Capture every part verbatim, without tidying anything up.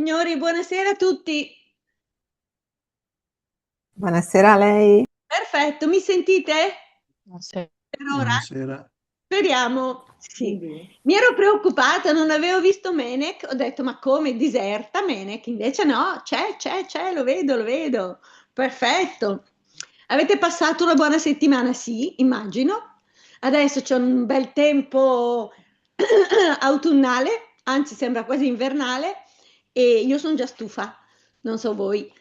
Signori, buonasera a tutti. Buonasera a lei. Perfetto, mi sentite? Buonasera. Per ora? Buonasera. Speriamo, sì. Mi ero preoccupata, non avevo visto Menec, ho detto: "Ma come, diserta Menec?" Invece no, c'è, c'è, c'è, lo vedo, lo vedo. Perfetto. Avete passato una buona settimana? Sì, immagino. Adesso c'è un bel tempo autunnale, anzi sembra quasi invernale, e io son già stufa, non so voi.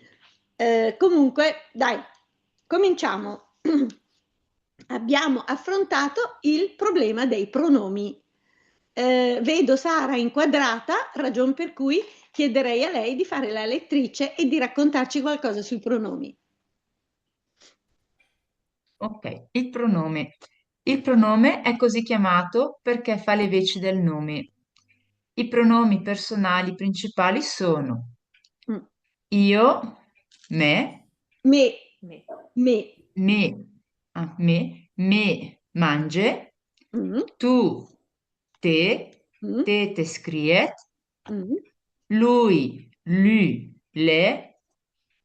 Eh, comunque, dai, cominciamo. Abbiamo affrontato il problema dei pronomi. Eh, vedo Sara inquadrata, ragion per cui chiederei a lei di fare la lettrice e di raccontarci qualcosa sui pronomi. Ok, il pronome. Il pronome è così chiamato perché fa le veci del nome. I pronomi personali principali sono Mm. io, me, Me, me, me. Me, ah, me, me mange, Mm, tu, te, mm, te, te scriet, mm. lui, lü, le,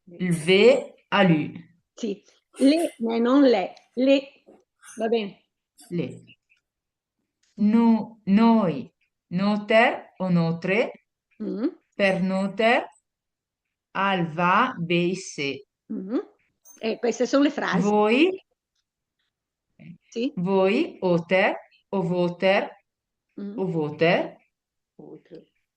lvé, a lü. Sì. Le, ma non le, le. Va bene. Le. Nu, noi, noter o notre, Mm, per noter, al va, bé, issé. mm. E queste sono le frasi. Voi, Sì. voi, oter, o voter, Mm, o voter,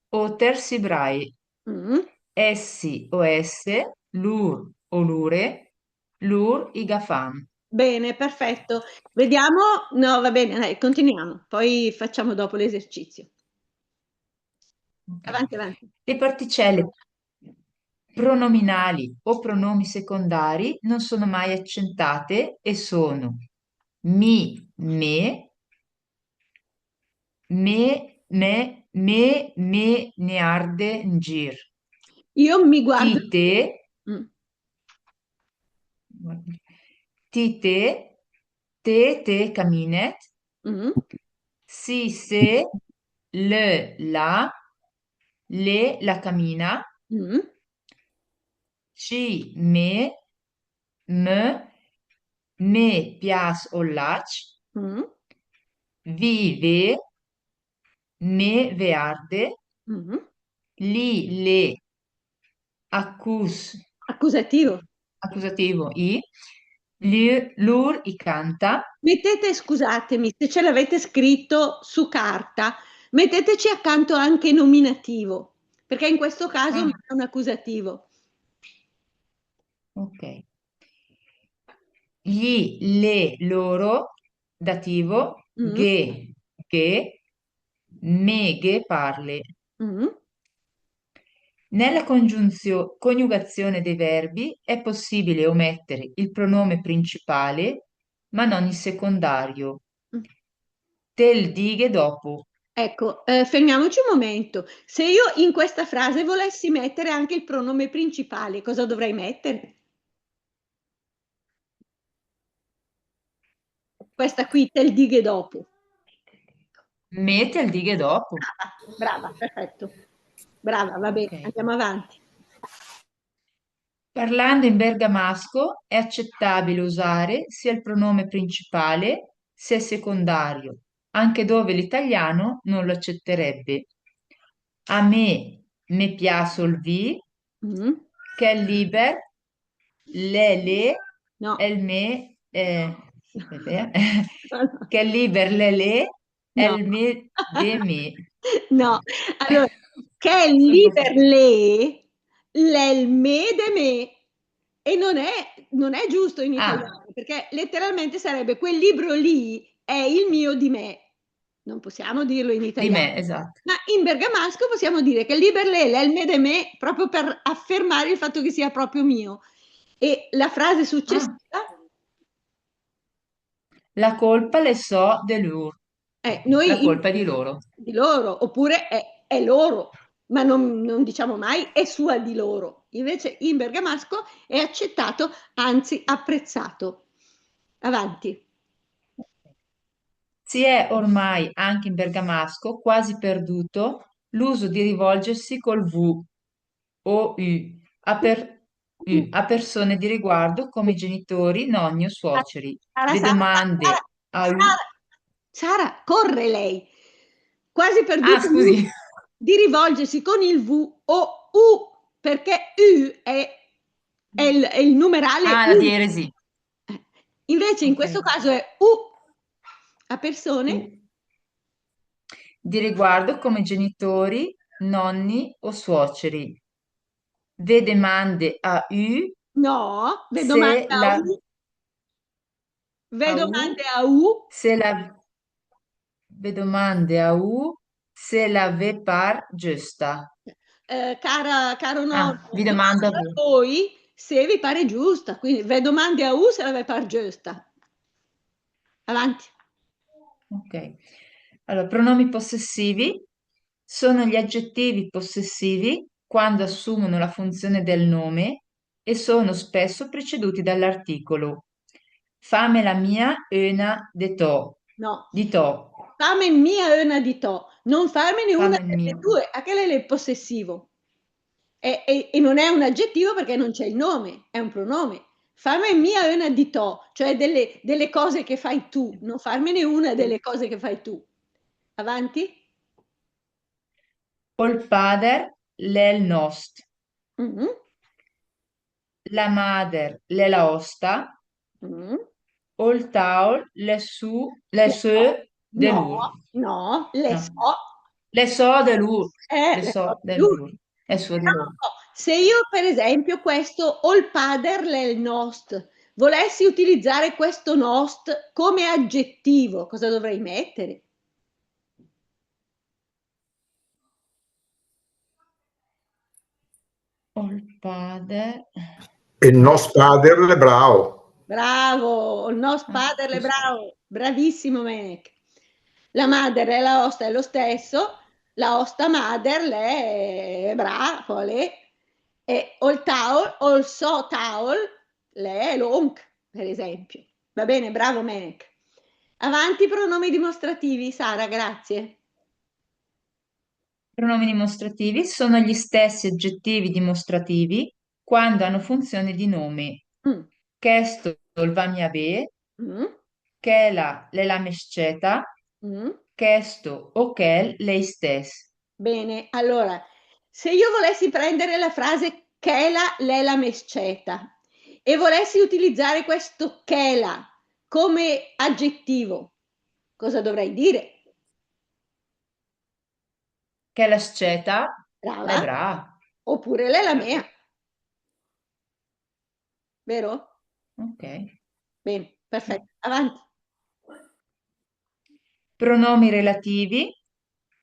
oter si brai, mm. essi o esse, lur o lure, lur i ga fam. Bene, perfetto. Vediamo. No, va bene, dai, continuiamo. Poi facciamo dopo l'esercizio. Ok. Avanti, avanti. Le particelle pronominali o pronomi secondari non sono mai accentate e sono mi, me, me, me, me, me ne arde in gir. Io mi guardo. Ti, te, Mm, ti, te, te, te caminet, mm, si, se, le, la, le, la camina, mm, ci, me, me, me pias ol lac, mm, vi, ve, me ve arde, mm. li, le, accus, Accusativo. accusativo, i, li, lur i canta. Mettete, scusatemi, se ce l'avete scritto su carta, metteteci accanto anche nominativo, perché in questo caso Ah. non è un accusativo. Ok. Gli, le, loro, dativo, Mm. ghe, ghe, me ghe parle. Mm. Nella congiunzio-, coniugazione dei verbi è possibile omettere il pronome principale, ma non il secondario. Mm. Te 'l dighe dopo. Ecco, eh, fermiamoci un momento. Se io in questa frase volessi mettere anche il pronome principale, cosa dovrei mettere? Questa qui, te 'l dighe dopo. Me te 'l dighe dopo. Brava, brava, perfetto. Brava, va bene, Ok. Andiamo avanti. Parlando in bergamasco è accettabile usare sia il pronome principale sia il secondario, anche dove l'italiano non lo accetterebbe. A me, me pias ol vi, Mm. chèl liber, l'è lé, No. el me, eh, chèl liber, l'è lé, No. el me de me. No, allora, chèl liber lé, l'è el me de me. E non è, non è giusto in Ah. italiano, perché letteralmente sarebbe: "Quel libro lì è il mio di me." Non possiamo dirlo in Di italiano. Me, esatto. Ma in bergamasco possiamo dire che el liber lé, l'è el me de me, proprio per affermare il fatto che sia proprio mio. E la frase successiva? Ah. La colpa l'è sò de lur. Eh, noi La in- colpa è di loro. Di loro, oppure è, è loro, ma non, non diciamo mai è sua di loro. Invece in bergamasco è accettato, anzi apprezzato. Avanti. Si è ormai, anche in bergamasco, quasi perduto l'uso di rivolgersi col vu. o ü, a per-, ü, a persone di riguardo come genitori, nonni o suoceri. Sara, Sara, Sara, Sara, corre lei. Quasi perduto. Ah, scusi. Di rivolgersi con il V o U, perché ü è, è il, è il numerale. Ah, la dieresi. Eh, invece in questo caso è u, a persone. U. Di riguardo come genitori, nonni o suoceri. Ve domande a u. No, ve domande a u. Ve domande a u. Se la, ve domande a u se la ve par giösta. Eh, cara, caro nonno, vi domando a voi se vi pare giusta, quindi ve domande a u se la ve par giösta. Avanti. Ok. Allora, pronomi possessivi sono gli aggettivi possessivi quando assumono la funzione del nome e sono spesso preceduti dall'articolo. Fàmela mia öna de tò. No. Di tò. Fàmel mia öna di tò. Non farmene una delle due. A che l'è possessivo. E, e, e non è un aggettivo perché non c'è il nome, è un pronome. Fàmel mia öna di tò, cioè delle, delle cose che fai tu, non farmene una delle cose che fai tu. Avanti. Ol pàder l'è ol nòst. Mhm. La màder l'è la òsta. Mhm. Ol tàol l'è sö, l'è sö de lur. No, no, l'è sò. L'è sò de lur. Eh, l'è sò de lur. L'è sò de lur. No, se io, per esempio, questo, ol pàder l'è ol nòst, volessi utilizzare questo nòst come aggettivo, cosa dovrei mettere? Ol pàder. Ol nòst pàder l'è brao. Bravo, ol nòst pàder l'è brao. Bravissimo, Menec. La màder e la òsta è lo stesso, la òsta màder l'è brao, l'è. E ol tàol, ol sò tàol, l'è lóngh, per esempio. Va bene, bravo Menec. Avanti, pronomi dimostrativi, Sara, grazie. Pronomi dimostrativi sono gli stessi aggettivi dimostrativi quando hanno funzione di nome. Mm. Chèsto 'l va mia bé, mm, chèla l'è la mé scèta, mm, chèsto o chèl l'è istèss. Bene, allora, se io volessi prendere la frase chèla l'è la mé scèta e volessi utilizzare questo chèla come aggettivo, cosa dovrei dire? Chèla scèta l'è braa. Oppure l'è la mia. Vero? Ok. Bene, perfetto. Avanti. Pronomi relativi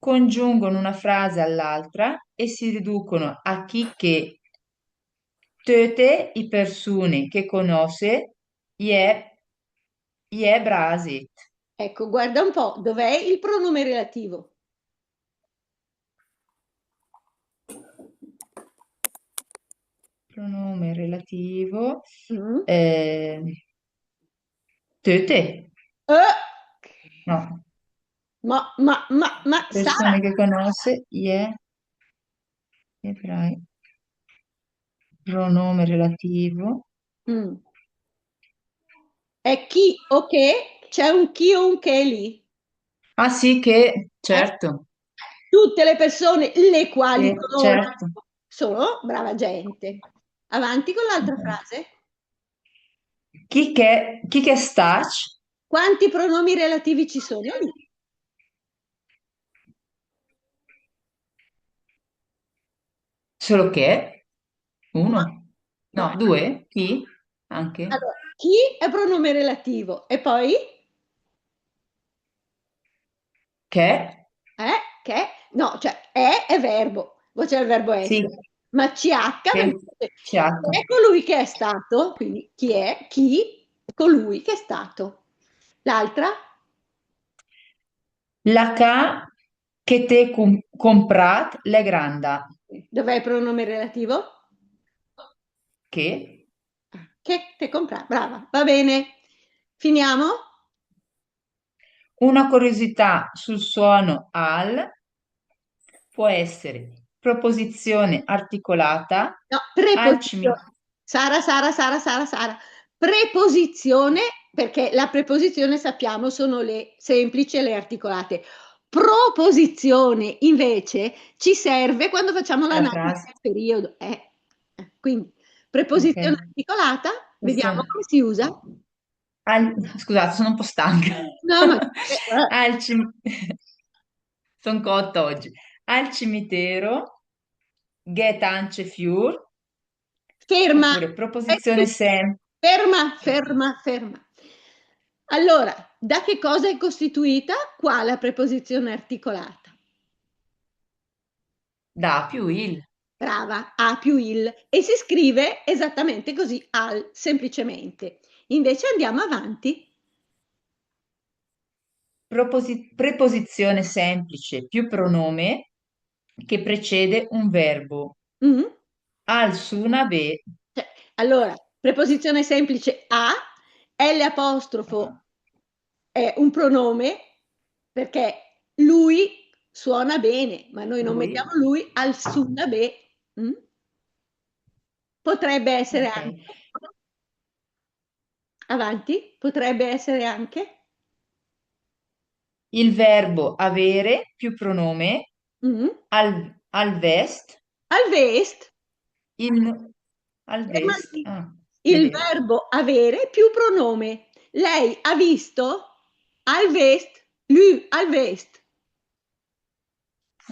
congiungono una frase all'altra e si riducono a chi, che. Töte i persune che conòsse i è, i è braa zét. Ecco, guarda un po', dov'è il pronome relativo? Pronome relativo, mm, eh, töte. Eh! No. Ma, ma, ma, ma, Sara. Persone che conòsse, i è, i è braa. Pronome relativo. Mm. È chi o che, c'è un chi o un che lì. Ah sì, che, certo. Tutte le persone le quali conosco sono brava gente. Avanti con l'altra frase. Chi che, chi che stàcc? Quanti pronomi relativi ci sono lì? Solo che? Uno? No, due? Chi? Anche? Allora, chi è pronome relativo e poi? Che? Eh? Che? No, cioè, è, è verbo, poi c'è il verbo essere. Sì. Ma C H, perché C H. Chi è colui che è stato? Quindi chi è? Chi? Colui che è stato. L'altra? La cà che t'é com-, compràt l'è granda. Dov'è il pronome relativo? Che. Che t'é compràt, brava, va bene. Finiamo? Una curiosità sul suono al può essere proposizione articolata. No, preposizione. Sara, Sara, Sara, Sara, Sara. Preposizione, perché la preposizione sappiamo sono le semplici e le articolate. Proposizione invece ci serve quando facciamo l'analisi del periodo. Eh, eh, quindi, preposizione articolata, vediamo come si usa. Al, scusate, sono un po' stanca. No, ma eh, al cim- sono cotta oggi. Al cimitero gh'è tance fiur. Ferma. Oppure proposizione sem- Ferma, ferma, ferma. Allora, da che cosa è costituita qua la preposizione articolata? Da a più il. Brava, a più il. E si scrive esattamente così, al, semplicemente. Invece andiamo avanti. Proposi- preposizione semplice più pronome che precede un verbo. Mm? Al suna bé. Cioè, allora, preposizione semplice a, L apostrofo è un pronome perché lui suona bene, ma noi non Lui. mettiamo lui, al suna bé. Mm? Potrebbe essere Ok. anche. Avanti, potrebbe essere anche. Il verbo avere più pronome Mm? al, al vést. Al vést. Il, al Ferma vést. lì. Ah, Il vedete. Verbo avere più pronome. Lei ha visto? Al vést. Lü al vést.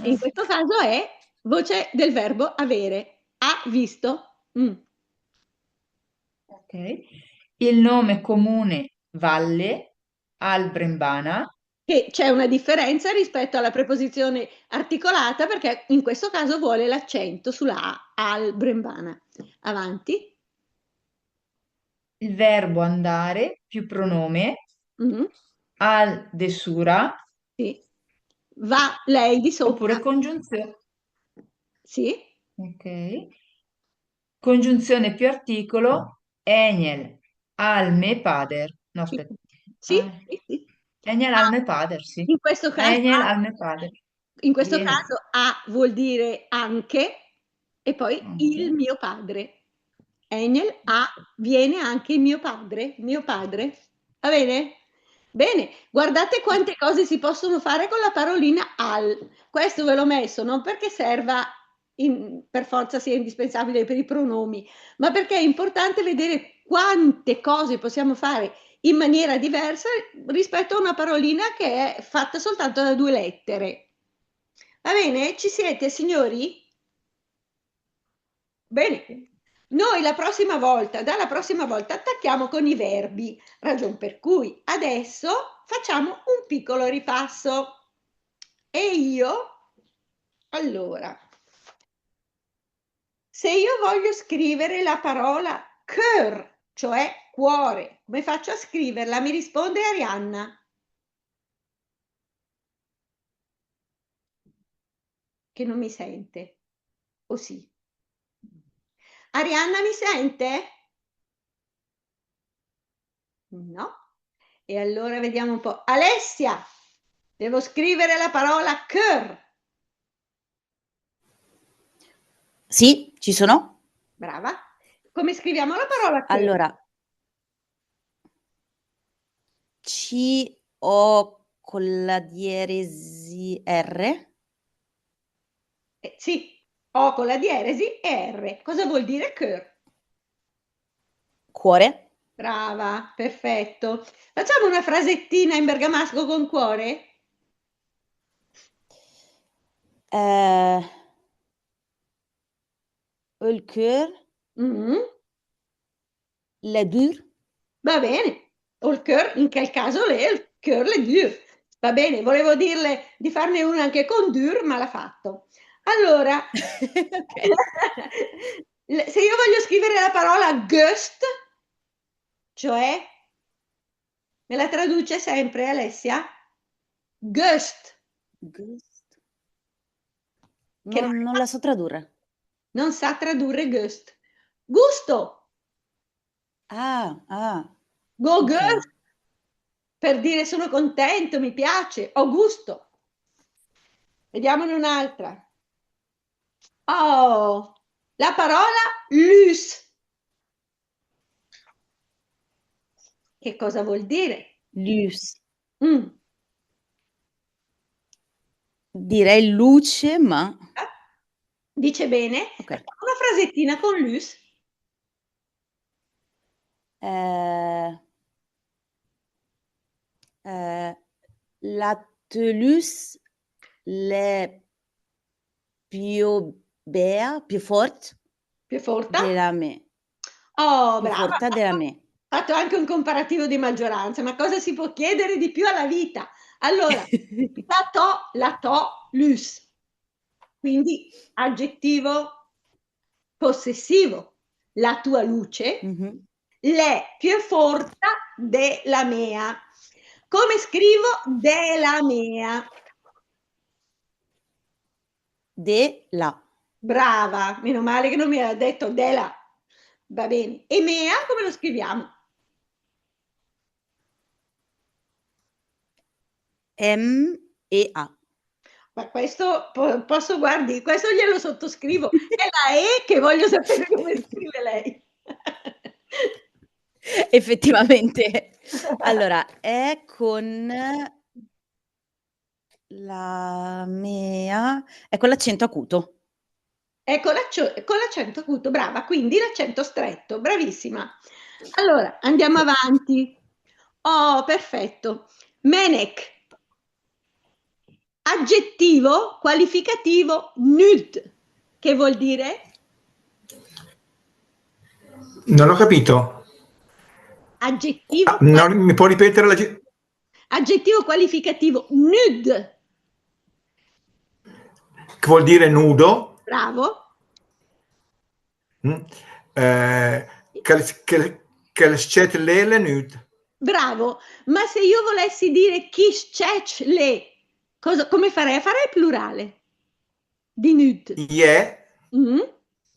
In Ah, questo caso è voce del verbo avere. Ha visto. Mm. ok. Il nome comune valle al brembana. Che c'è una differenza rispetto alla preposizione articolata, perché in questo caso vuole l'accento sulla A, al brembana. Avanti. Il verbo andare più pronome Mm. al de sura. Sì. Va lei di sopra. Oppure congiunzione. Sì. Ok. Congiunzione più articolo, ègnel al me pader. No, aspetta. Sì, Ah, sì, sì. ègnel al me pader, sì. In questo caso, Ègnel a, al me pader. in questo Viene. caso a vuol dire anche e poi Anche. il mio padre. Ègnel a, viene anche il mio padre, mio padre. Va bene? Bene, guardate quante cose si possono fare con la parolina al. Questo ve l'ho messo non perché serva in- per forza sia indispensabile per i pronomi, ma perché è importante vedere quante cose possiamo fare in maniera diversa rispetto a una parolina che è fatta soltanto da due lettere. Va bene? Ci siete, signori? Bene. Noi la prossima volta, dalla prossima volta, attacchiamo con i verbi, ragion per cui adesso facciamo un piccolo ripasso. E io, allora, se io voglio scrivere la parola cör, cioè cuore, come faccio a scriverla? Mi risponde Arianna. Che non mi sente. O sì? Arianna, mi sente? No? E allora vediamo un po'. Alessia, devo scrivere la parola cör. Sì, ci sono. Brava. Come scriviamo la parola cör? Allora, C O con la dieresi R. Eh, sì, O con la dieresi e R. Cosa vuol dire cör? Cuore. Brava, perfetto. Facciamo una frasettina in bergamasco con cuore? Eh, ol cör Mm. l'è dür. Va bene. Ol cör, in quel caso lì, ol cör l'è dür. Va bene, volevo dirle di farne una anche con dür, ma l'ha fatto. Allora, Ok. se io voglio scrivere la parola göst, cioè, me la traduce sempre Alessia? Göst. Göst. Che Non, non non la so tradurre. Non sa tradurre göst. Gusto. Ah, ah. Go Ok. göst. Per dire sono contento, mi piace, ho gusto. Vediamone un'altra. Oh, la parola lüs. Che cosa vuol dire? Lüs. Mm. Direi luce, ma... Eh? Dice bene. Ok. Una frasettina con lüs. Eh, eh, la tö lüs l'è piö bèa, piö fòrt... Piö fòrta? De la mé. Oh, brava. Piö fòrta de la mé. Fatto anche un comparativo di maggioranza, ma cosa si può chiedere di più alla vita? Allora, la tò, la tò lüs. Quindi, aggettivo possessivo. La tua luce, mhm, l'è piö fòrta de la mèa. Come scrivo de la mèa? De la. Brava, meno male che non mi ha detto de la. Va bene. E mèa come lo scriviamo? M E A. Ma questo po-, posso, guardi, questo glielo sottoscrivo. È la E che voglio sapere come scrive lei. Effettivamente. Allora, è con la mèa, è con l'accento acuto. È con l'accio-, con l'accento acuto, brava, quindi l'accento stretto, bravissima. Allora, andiamo avanti. Oh, perfetto. Ménech. Aggettivo qualificativo nüt, che vuol dire? Non ho capito. Aggettivo... Ah, no, mi può ripetere l'aggettivo? Aggettivo qualificativo nüd. Che vuol dire nudo. Bravo. Mm. Eh, che, che, che l' s-cèt lé l'è nüd. Bravo, ma se io volessi dire chi s-cècc lé, cosa, come farei a fare il plurale di nüd? I è, mm?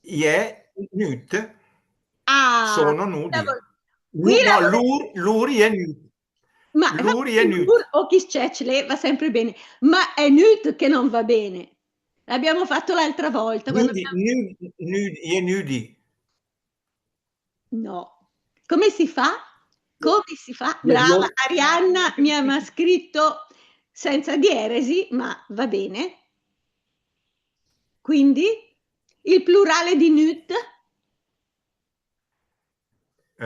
I è nüd. Ah, sono nudi. Qui no, la... lur, lur i è nüd. Ma lur i è nüd. Lur o chi s-cècc lé va sempre bene, ma è nüd che non va bene. L'abbiamo fatto l'altra volta. Quindi abbiamo... nüd, nüd, i è nüdi. No. Come si fa? Come si fa? Brava, Arianna mi ha scritto senza dieresi, ma va bene. Quindi il plurale di nüt? Eh,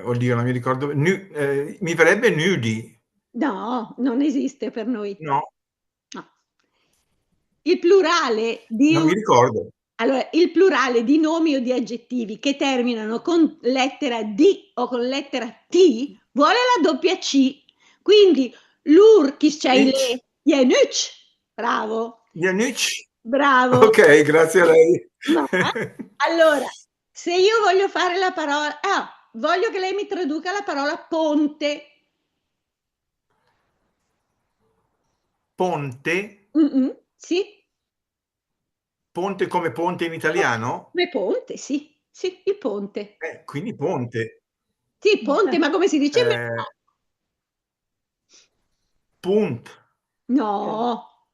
oddio, non mi ricordo. Nü-, eh, mi verrebbe nüdi. No, non esiste per noi. No. No. Il plurale di... Non mi ricordo. Allora, il plurale di nomi o di aggettivi che terminano con lettera D o con lettera T vuole la doppia C. Quindi, lur chi s-cècc lé, i è nücc. Bravo. I è nücc. Bravo. Ok, grazie a lei. No. Allora, se io voglio fare la parola, ah, voglio che lei mi traduca la parola ponte. Ponte? Mm-mm, sì. Ponte come ponte in italiano? Come ponte, sì. Sì, il ponte. Eh, quindi ponte. Sì, ponte, ma come si dice? Eh, punt. No,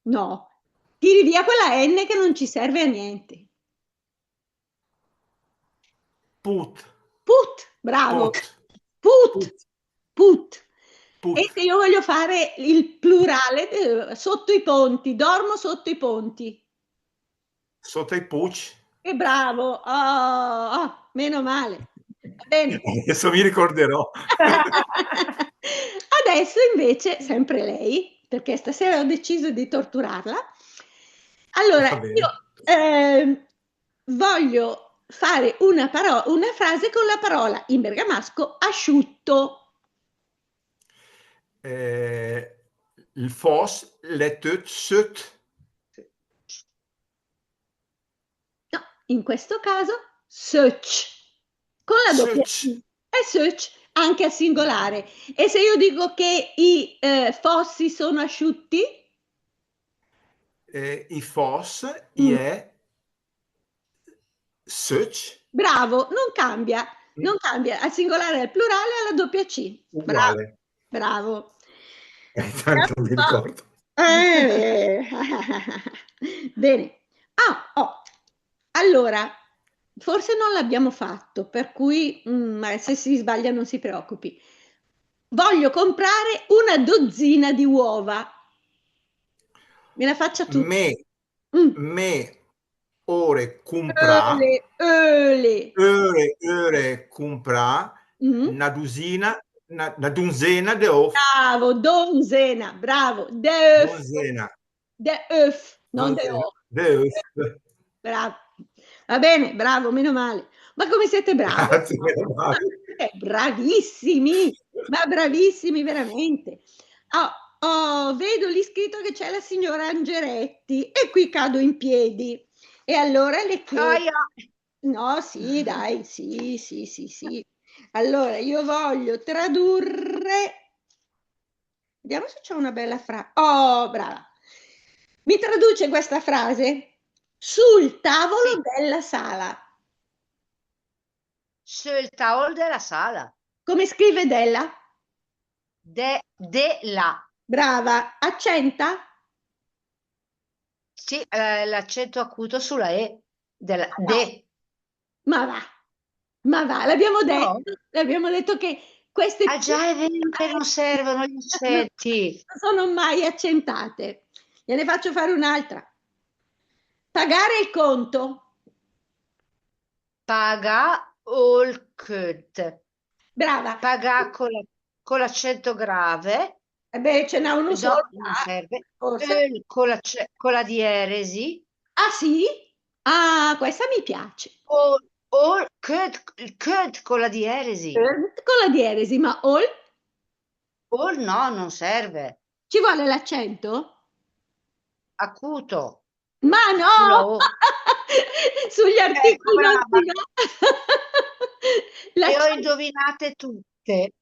no. Tiri via quella N che non ci serve a niente. Put. Put, bravo. Put. Put. Put. Put. E se io voglio fare il plurale, eh, sotto i ponti, dormo sotto i ponti. Sotto i pucc. Che bravo. Oh, oh, meno male. Va bene. Adesso mi ricorderò. Adesso invece, sempre lei, perché stasera ho deciso di torturarla. Allora, io, ehm, voglio fare una paro-, una frase con la parola in bergamasco asciutto. Eh, il fòs l'è töt söt. No, in questo caso, söcc. Con la doppia C. È söcc, anche al singolare. E se io dico che i, eh, fossi sono asciutti? Eh, i fòs, i è söcc. Bravo, non cambia, non cambia. Al singolare, al plurale, alla doppia C. Bravo. Uguale. Bravo. Eh, tanto mi ricordo. Eh. Bene. Ah, oh. Allora, forse non l'abbiamo fatto, per cui, mm, ma se si sbaglia non si preoccupi. Voglio comprare una dozzina di uova. Me la faccia tu. Mé, mm, mé öre cumprà. Öle, öle. Öre, öre cumprà, mm, na duzina, na, na dunzena de öf. Bravo, donzena, bravo. De öf. Donzena. De öf, non de öf. De öf. Bravo. Va bene, bravo, meno male. Ma come siete bravi? Grazie, meno male. Siete bravissimi, ma bravissimi veramente. Oh, oh, vedo lì scritto che c'è la signora Angeretti e qui cado in piedi. E allora le chiedo... Aia. No, sì, dai, sì, sì, sì, sì. Allora, io voglio tradurre. Vediamo se c'è una bella fra-, oh, brava. Mi traduce questa frase? Sul tavolo della sala. Sul tavolo della sala. Come scrive della? De, de la. Brava. Accenta? Sì, eh, l'accento acuto sulla E. Della, de. Ma va, ma va, l'abbiamo detto, l'abbiamo detto che queste... Ah, già, è vero che non servono gli accenti. Non sono mai accentate. Gliene faccio fare un'altra. Pagare il conto. Pagà ol cönt. Brava. Pagà con la, con l'accento grave. Eh beh, ce n'è uno solo. No, non serve. Forse. Öl con la ce-, con la dieresi. Ah, sì? Ah, questa mi piace. Ol, ol cönt, cönt con la dieresi. Cönt con la dieresi, ma ol? Ol no, non serve. Ci vuole l'accento? Acuto. Ma no! Sulla O. Sugli articoli non si va. Ecco, brava. Le ho indovinate tutte.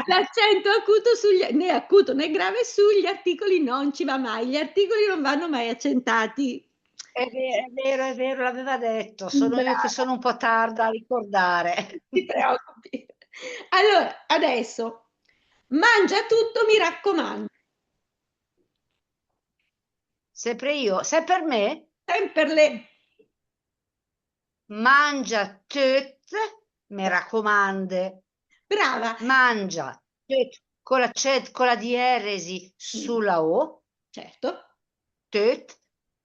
L'accento acuto sugli, né acuto né grave, sugli articoli non ci va mai. Gli articoli non vanno mai accentati. È ve-, è vero, è vero, l'aveva detto. Sono io che sono un po' tarda a ricordare. Brava. Non ti preoccupi. Allora, adesso, mangia tutto, mi raccomando. Sempre io, sempre me? Sempre lé. Mangia töt, me racomande. Brava. Mangia töt, con l'accent-, con la dieresi sulla O. Certo. Töt,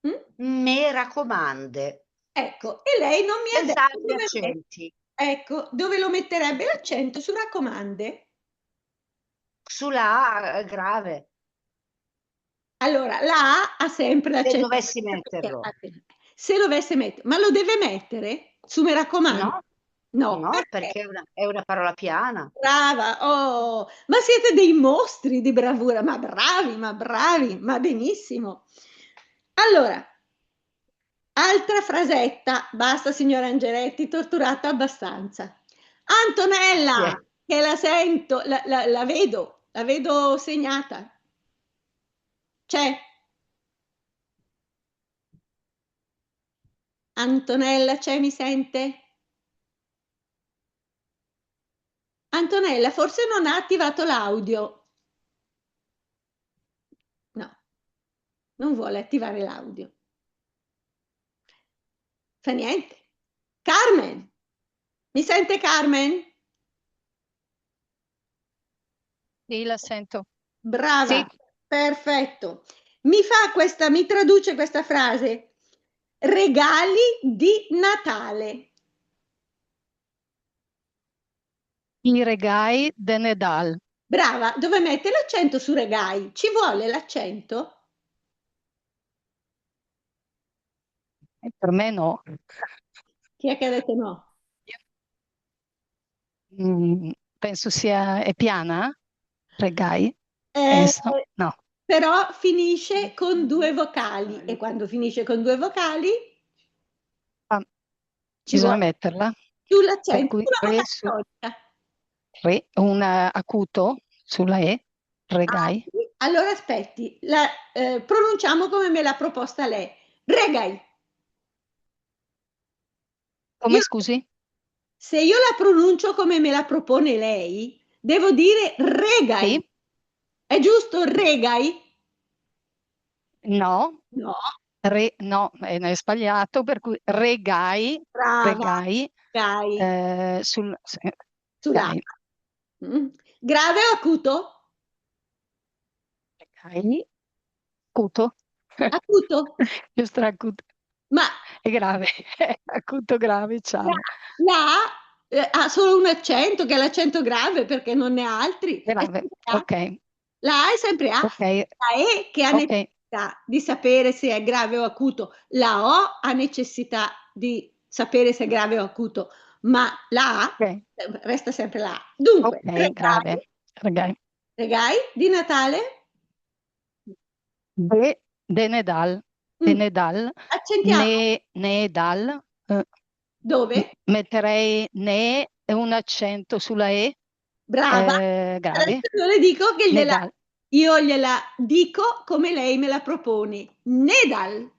mm, me racomande. Ecco, e lei non mi ha detto come... Senza altri accenti. Ecco, dove lo metterebbe l'accento su racomande? Sulla A, eh, grave. Allora, la A ha sempre l'accento. Se dovessi metterlo. Se dovesse met-, ma lo deve mettere? Su, mi raccomando. No. No, no, perché? Perché è una, è una parola piana. Brava, oh, ma siete dei mostri di bravura, ma bravi, ma bravi, ma benissimo. Allora, altra frasetta, basta, signora Angeretti, torturata abbastanza. Antonella, che la sento, la, la, la vedo, la vedo segnata. C'è? Antonella, c'è, mi sente? Antonella, forse non ha attivato l'audio. No, non vuole attivare l'audio. Fa niente. Carmen! Mi sente Carmen? Sì, la sento. Brava, sì. Perfetto. Mi fa questa, mi traduce questa frase. Regali di Natale. I regài de Nedàl. Brava, dove mette l'accento su regài? Ci vuole l'accento? Eh, per me no. Chi è che ha detto no? Mm, penso sia, è piana, regài. Eh, penso, no. Però finisce con due vocali, e quando finisce con due vocali, ah, ci vuole, bisogna metterla. Più l'accento, per cui una vocale tonica. Re, un acuto sulla E, regài. Ah, sì? Allora aspetti, la, eh, pronunciamo come me l'ha proposta lei. Regài. Come, scusi? Se io la pronuncio come me la propone lei, devo dire regài. Sì. È giusto, regài? No. No. re-, no, eh, è sbagliato, per cui regai, brava, regai, regai, eh, sul, s-, eh, sulla regai. Mm. Grave o acuto? Regai, acuto. Acuto. Giusto, acuto. Ma è grave, acuto grave, ciao. La, la A, eh, ha solo un accento, che è l'accento grave, perché non ne ha altri. È grave, ok. La A è sempre A. Ok. La E che ha necessità di sapere se è grave o acuto. La O ha necessità di sapere se è grave o acuto, ma la A, eh, resta sempre la A. Dunque, ok, grave. Regai. Regai di Natale? De, de Nedal. De Nedal. Accentiamo. Ne-, Nedal. Eh, dove? Metterei ne e un accento sulla E. Brava. Eh, grave. Adesso io le dico che gliela, io gliela dico come lei me la propone. Nedal.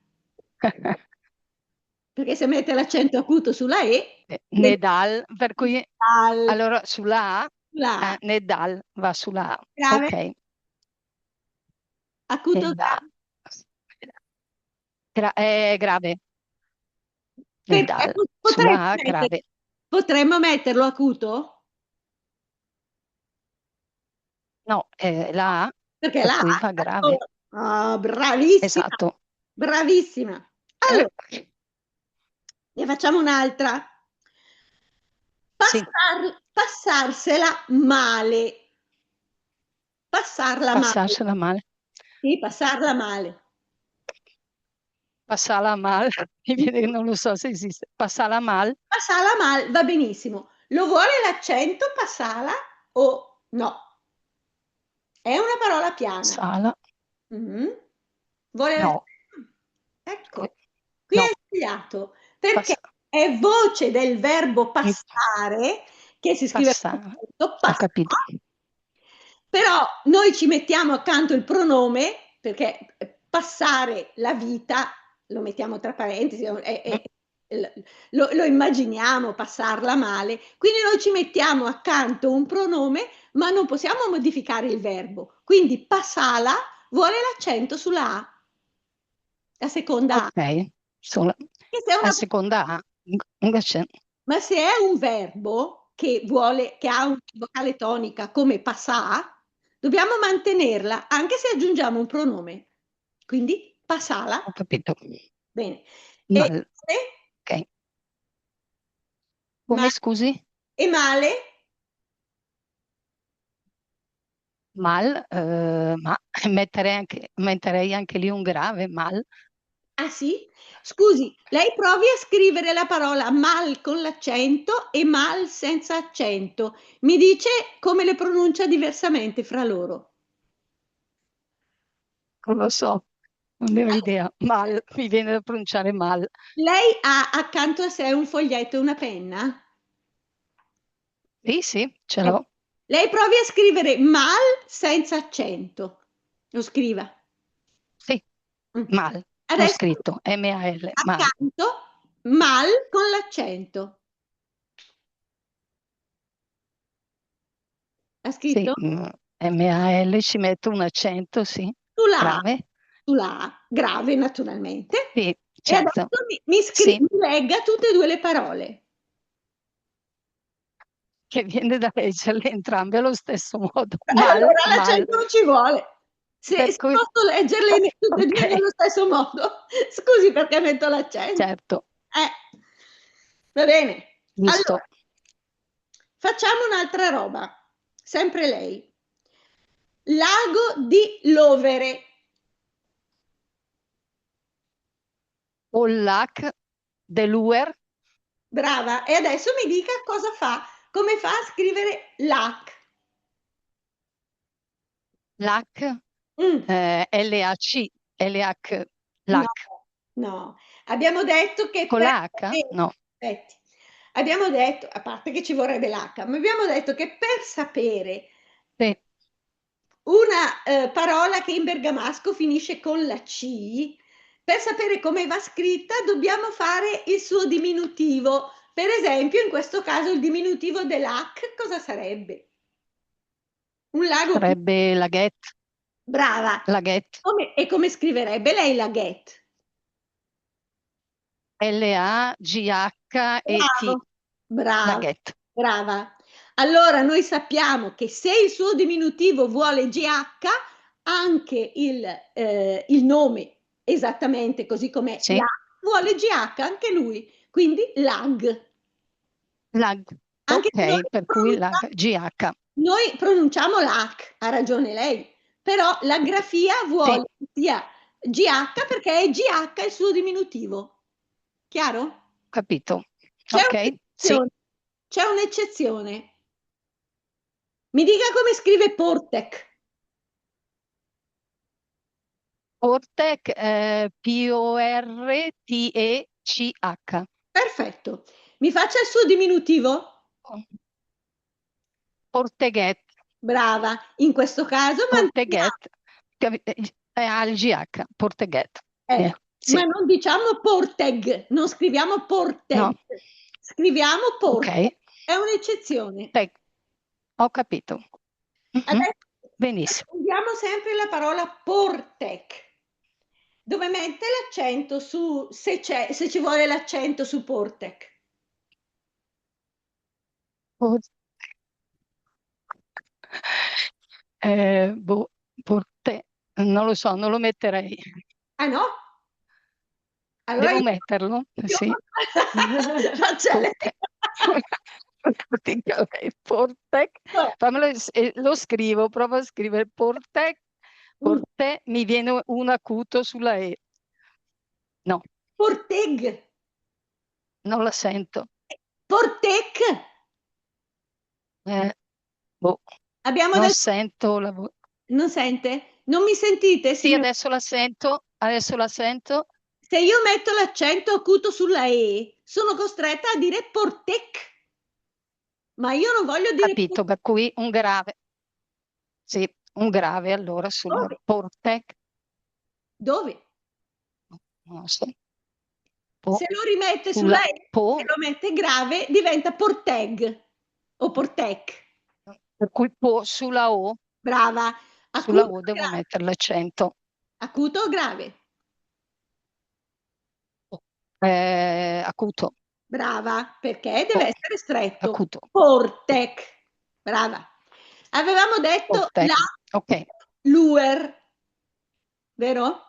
Perché se mette l'accento acuto sulla E, eh, Nedal, per cui Nedal. Allora sulla A, sulla A. Eh, Nedal va sulla A. Grave. Ok. Acuto. Nedal. Gra-, è grave. Nedal. Sulla A, grave. Potremmo metterlo acuto? No, eh, la A, perché la A fa grave. Ah, bravissima. Esatto. Bravissima. Allora, ne facciamo un'altra. Sì. Passar-, passarsela male. Passarla male. Passarsela male. Sì, passarla male. Passarla mal, mi viene, non lo so se esiste. Passarla mal. Passarla mal, va benissimo. Lo vuole l'accento, passarla o no? È una parola piana. Passarla. Mm. Vuole l'accento? Ecco. Qui è sbagliato, perché è voce del verbo passare, che si scrive passare. Ho capito. Però noi ci mettiamo accanto il pronome, perché, eh, passare la vita, lo mettiamo tra parentesi, è, è, l-, lo, lo immaginiamo passarla male, quindi noi ci mettiamo accanto un pronome, ma non possiamo modificare il verbo. Quindi passala vuole l'accento sulla A, la seconda A. Ok, sulla, la seconda A, in-, invece. Ma se è un verbo che vuole, che ha una vocale tonica come passà, dobbiamo mantenerla anche se aggiungiamo un pronome. Quindi passala. Ho capito. Bene. Mal. E male? Ok. Come, scusi? E male? Mal, eh, ma metterei anche, metterei anche lì un grave, mal. Ah, sì? Scusi, lei provi a scrivere la parola mal con l'accento e mal senza accento. Mi dice come le pronuncia diversamente fra loro. Non lo so, non ne ho idea. Mal, mi viene da pronunciare mal. Lei ha accanto a sé un foglietto e una penna? Sì, sì, ce l'ho. Eh, lei provi a scrivere mal senza accento. Lo scriva. Sì, mal. Adesso ho scritto, M A L, mal. Accanto, mal con l'accento. Ha scritto? Sì, mm, M A L, ci metto un accento, sì. Sulla A. Grave. Sulla A. Grave, naturalmente. Sì, certo. E adesso mi, mi scri-, mi legga tutte e due le parole. Che viene da leggerle entrambe allo stesso modo. Mal, allora l'accento non ci vuole. Se, se posso leggerle tutte e due nello stesso modo. Scusi perché metto l'accento. Certo. Eh. Va bene. Giusto. Allora, facciamo un'altra roba. Sempre lei. Lago di Lovere. O lagh de Lùer. Brava. E adesso mi dica cosa fa, come fa a scrivere lac. Lac? Mm. Eh, L A C, L A C, lac. No, no. Abbiamo detto che con la H? No. Aspetti. Abbiamo detto, a parte che ci vorrebbe l'H, ma abbiamo detto che per sapere una, eh, parola che in bergamasco finisce con la C, per sapere come va scritta, dobbiamo fare il suo diminutivo. Per esempio, in questo caso il diminutivo de lac cosa sarebbe? Un lago. Sarebbe laghèt. Brava. Laghèt. Come, e come scriverebbe lei laghèt? L A G H E T. Bravo, brava, brava. Allora noi sappiamo che se il suo diminutivo vuole G H, anche il, eh, il nome, esattamente così come Sì. Lag, vuole G H anche lui, quindi Lag. Lag. Anche se Ok, noi per cui la pronunciamo, G H. noi pronunciamo Lag, ha ragione lei, però la grafia vuole che sia G H perché è G H il suo diminutivo. Chiaro? Capito. C'è Ok, sì. un'eccezione. C'è un'eccezione. Mi dica come scrive Portek. Portek, eh, P O R T E C H. Perfetto. Mi faccia il suo diminutivo? Porteghet. Brava. In questo caso Porteghet. Capi- eh, È al G H, Porteghet. Eh, Eh, sì. Ma non diciamo Porteg, non scriviamo Porteg. No. Scriviamo Porteg. Ok. È un'eccezione. Teg. Ho capito. Mhm. Adesso Benissimo. usiamo sempre la parola Portec. Dove mette l'accento su, se c'è, se ci vuole l'accento su Portec? Por- Eh, boh, porte-, non lo so, non lo metterei. Ah no? Allora Devo io, metterlo? io Sì. faccio lei. Portec. Portec. No. Fammelo s-, eh, lo scrivo, provo a scrivere Portec. Mm. Porte, mi viene un acuto sulla E. No, Porteg. Non la sento. Portec. Eh, boh, Abbiamo non detto, sento la voce. Non sente? Non mi sentite, Sì, signor? Adesso la sento, adesso la sento. Se io metto l'accento acuto sulla E, sono costretta a dire Portec. Ma io non voglio dire Capito, per cui un grave. Sì, un grave allora sulla Dove? Portec. Dove? Non so. Po-, Se lo rimette sulla sulla E, po-, se lo mette grave, diventa Porteg o Portec. Per cui po, sulla O, Brava. Sulla Acuto O o devo grave? Mettere l'accento. Acuto o grave? Eh, acuto. Brava, perché deve Oh, essere stretto. Acuto. Portec. Brava. Avevamo detto Portec. la Ok. Luer. Vero?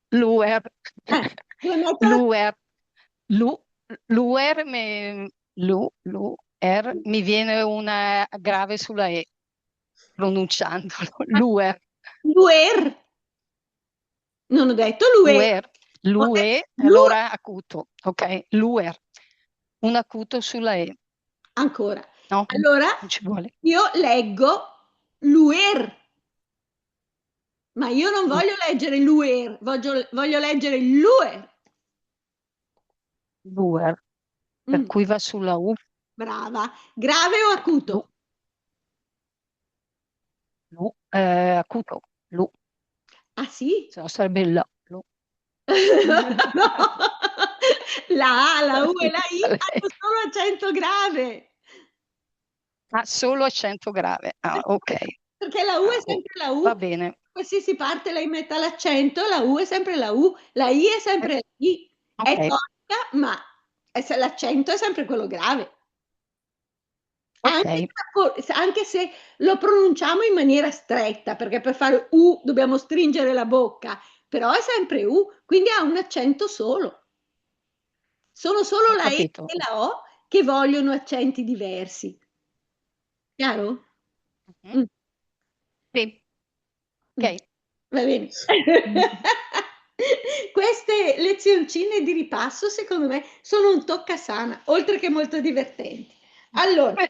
Luer. Eh, dove metto la Luer. Lu-, Luer mi, lu, Luer, mi viene una grave sulla E, pronunciandolo. Luer. Luer. Non ho detto Luer. Luer. Ho Lue, detto Luer. Allora acuto. Ok, Luer. Un acuto sulla E. Ancora. No, Allora, non ci vuole. Io leggo Luer. Ma io non voglio leggere Luer, voglio, voglio leggere Luer. Luer. Per Mm, cui va sulla U. Brava. Grave o acuto? Lu. Lu, eh, acuto. Lu. Ah sì? Se no sarebbe la. Lu. No. La A, la U e la I hanno solo accento grave. Ah, solo accento grave. Ah, ok. Perché la U è Ah, oh, sempre la U. Va bene. Qualsiasi parte lei metta l'accento, la U è sempre la U, la I è sempre la I. È Ok. tonica, ma è se-, l'accento è sempre quello grave. Anche Ok. se la co-, se, anche se lo pronunciamo in maniera stretta, perché per fare U dobbiamo stringere la bocca, però è sempre U, quindi ha un accento solo. Sono solo Ho la E capito. e la O che vogliono accenti diversi. Chiaro? Mhm. Mm. Sì. Ok. Va bene. Queste lezioncine di ripasso, secondo me, sono un toccasana, oltre che molto divertenti. Allora,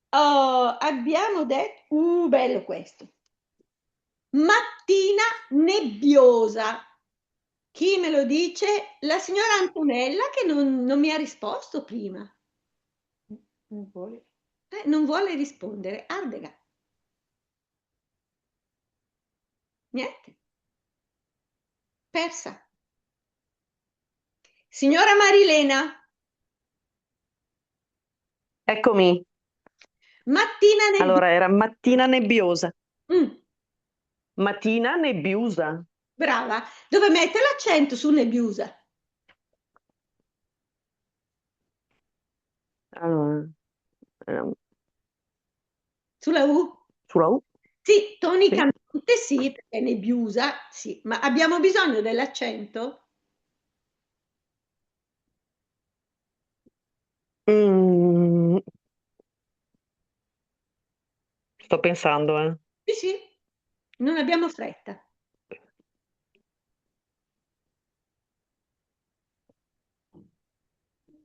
oh, abbiamo detto, uh, bello questo. Mattina nebbiosa. Chi me lo dice? La signora Antonella che non, non mi ha risposto prima. Non vuole. Eh, non vuole rispondere. Ardega. Niente. Persa. Signora Marilena. Eccomi. Mattina nebbiosa. Allora, era mattina nebbiosa. Mm. Mattina nebbiosa. Brava. Dove mette l'accento su nebbiusa? Allora, ehm, Sulla U? Sulla U? Sì, tonicamente sì, perché nebbiusa, sì, ma abbiamo bisogno dell'accento? Mm. Sto pensando, eh. Sì, sì, non abbiamo fretta.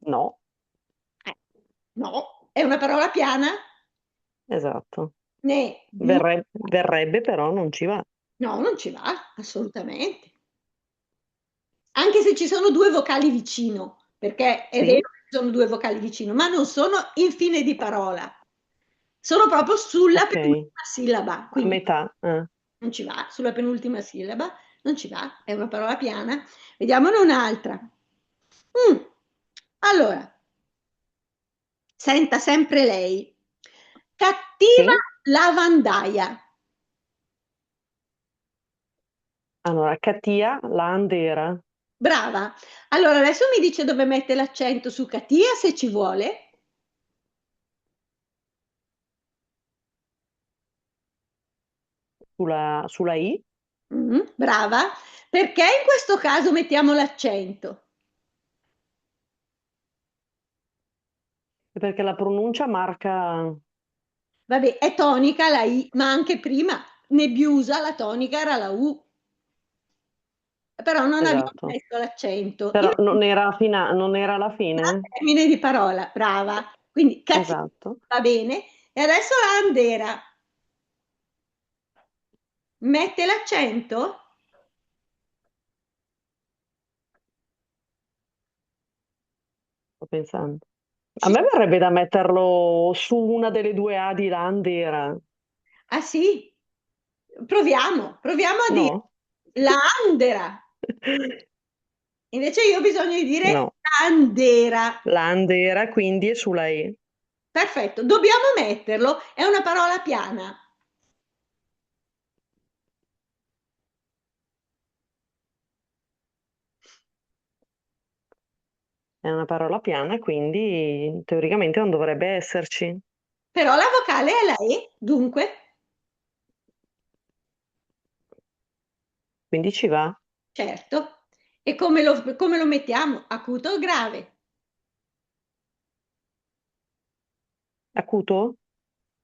No. Eh, no, è una parola piana. Esatto. Né. Verre-, verrebbe, però non ci va. No, non ci va, assolutamente. Anche se ci sono due vocali vicino, perché è Sì. Vero che ci sono due vocali vicino, ma non sono in fine di parola. Sono proprio sulla Ok. Penultima sillaba. A Quindi metà, eh. Non ci va, sulla penultima sillaba non ci va, è una parola piana. Vediamone un'altra. Mm. Allora, senta sempre lei. Cattiva Sì. lavandaia. Allora, catia laandera. Brava. Allora, adesso mi dice dove mette l'accento su catia, se ci vuole. Sulla, sulla I. Mm, brava. Perché in questo caso mettiamo l'accento? Perché la pronuncia marca... Vabbè, è tonica la I, ma anche prima, nebbiusa, la tonica era la U. Però non abbiamo Esatto. Messo l'accento. Però Io non era fina-, non era la fine? Termine di parola, brava. Quindi catia, Esatto. Va bene. E adesso laandera. Mette l'accento? Sto pensando. A me verrebbe da metterlo su una delle due A di laandera. Ah sì? Proviamo, proviamo a dire No? laandera. Invece io ho bisogno di dire No. Laandera. Laandera, quindi è sulla E. Perfetto, dobbiamo metterlo, è una parola piana. È una parola piana, quindi teoricamente non dovrebbe esserci. Però la vocale è la E, dunque. Quindi ci va. Certo. E come lo, come lo mettiamo? Acuto o grave? Acuto?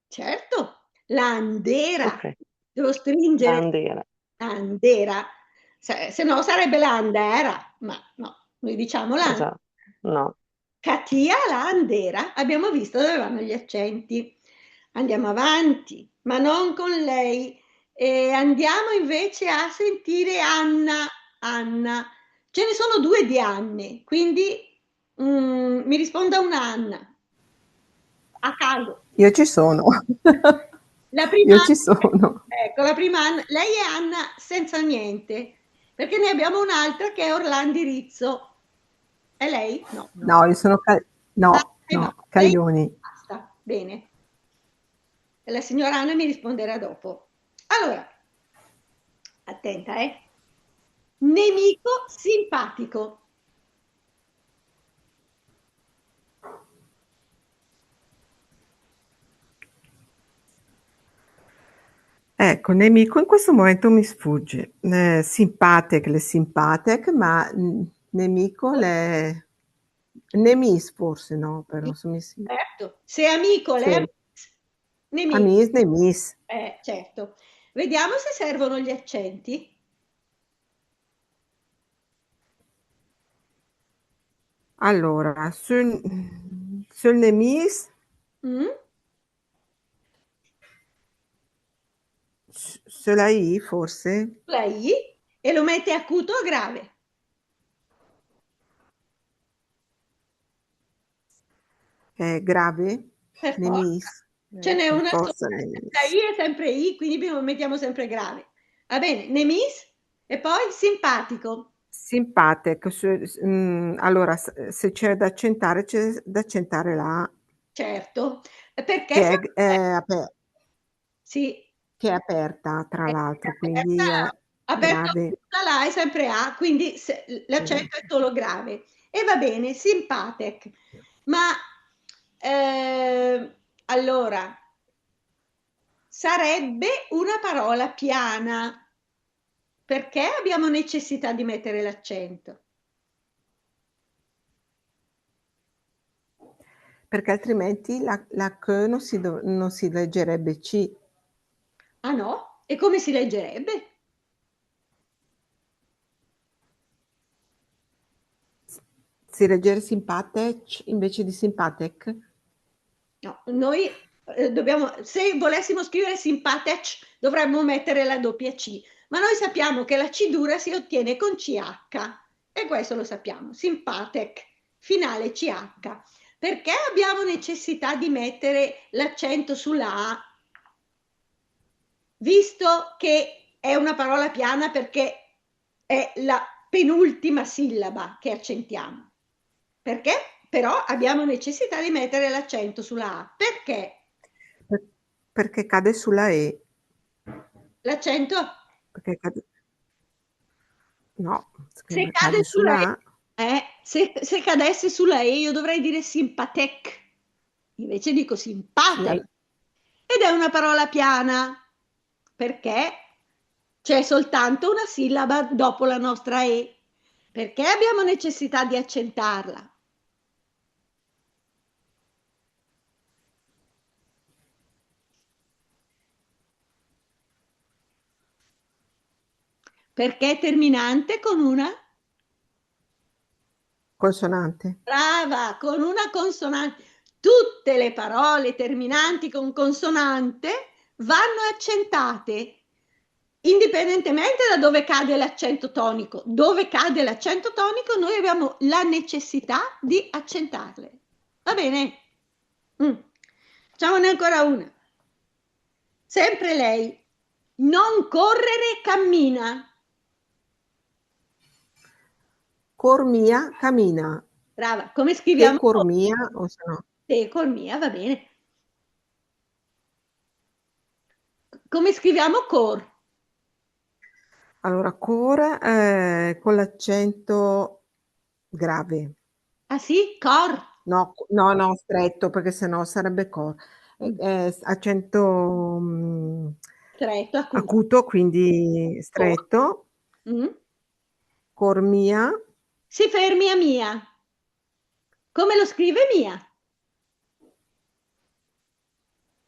Certo. Laandera. Ok. Devo stringere. Laandera. Laandera. Se, se no sarebbe laandera, ma no, noi diciamo laandera. Esatto. No. Catia laandera, abbiamo visto dove vanno gli accenti. Andiamo avanti, ma non con lei. E andiamo invece a sentire Anna. Anna. Ce ne sono due di Anne, quindi, mm, mi risponda una Anna. A caso. Io ci sono. La prima Io ci sono. Ecco, la prima Anna. Lei è Anna senza niente, perché ne abbiamo un'altra che è Orlandi Rizzo. È lei? No. No, io sono Ca-, no, Ah, eh, no, no. Caglioni. Basta, bene. E la signora Anna mi risponderà dopo. Allora, attenta, eh. Nemico simpatico. Ecco, nemico in questo momento mi sfugge. Eh, simpàtec, l'è simpàtec, ma, mm, nemico l'è nemis, forse, no? Però se mi si- Certo, se amico l'è Sì. amis, nemis. Amis, nemis. Eh, certo. Vediamo se servono gli accenti. Allora, sul, sul nemis, Mm? s-, sulla I, forse? La I, e lo mette acuto o grave? Eh, grave? Per forza. Nemis? Ce n'è Per una forza, sola. nemis. La I è sempre I, quindi abbiamo, mettiamo sempre grave. Va bene, nemis e poi simpatico. Simpàtec, se, mm, allora, se, se c'è da accentare, c'è da accentare la A, Certo, perché che sa- è, è aper-, Sì, che è aperta, tra è l'altro, aperta, quindi è Aperto, grave. Tutta la A è sempre A, quindi se, l'accento è solo grave. E va bene, simpàtech. Ma, eh, allora, sarebbe una parola piana. Perché abbiamo necessità di mettere l'accento? Perché altrimenti la, la C non si do-, non si leggerebbe C. Ah no? E come si leggerebbe? Si leggerebbe simpàtech invece di simpàtech? No, noi, eh, dobbiamo, se volessimo scrivere simpàtech, dovremmo mettere la doppia C, ma noi sappiamo che la C dura si ottiene con C H, e questo lo sappiamo, simpàtech, finale C H. Perché abbiamo necessità di mettere l'accento sulla A, visto che è una parola piana, perché è la penultima sillaba che accentiamo? Perché però abbiamo necessità di mettere l'accento sulla A. Perché? Per-, perché cade sulla E. L'accento? Perché cade, no, se cade sulla A. Eh, se, se cadesse sulla E, io dovrei dire simpatec. Invece dico simpatec. Sì. Ed è una parola piana. Perché c'è soltanto una sillaba dopo la nostra E. Perché abbiamo necessità di accentarla? Perché è terminante con una consonante. Brava, con una consonante. Tutte le parole terminanti con consonante vanno accentate, indipendentemente da dove cade l'accento tonico. Dove cade l'accento tonico, noi abbiamo la necessità di accentarle. Va bene? Mm. Facciamone ancora una. Sempre lei. Non correre, cammina. Cór mia, camina. Brava, come scriviamo? Te cór mia, o se no? Te cór mia, va bene. Come scriviamo cór? Allora, cór, eh, con l'accento grave. Ah sì? Cor? No, c-, no, no, stretto, perché sennò sarebbe cor. Eh, eh, s-, accento, mm, stretto, acuto. Acuto, quindi stretto. Mm. Cór mia. Si fermi a mia. Come lo scrive mia?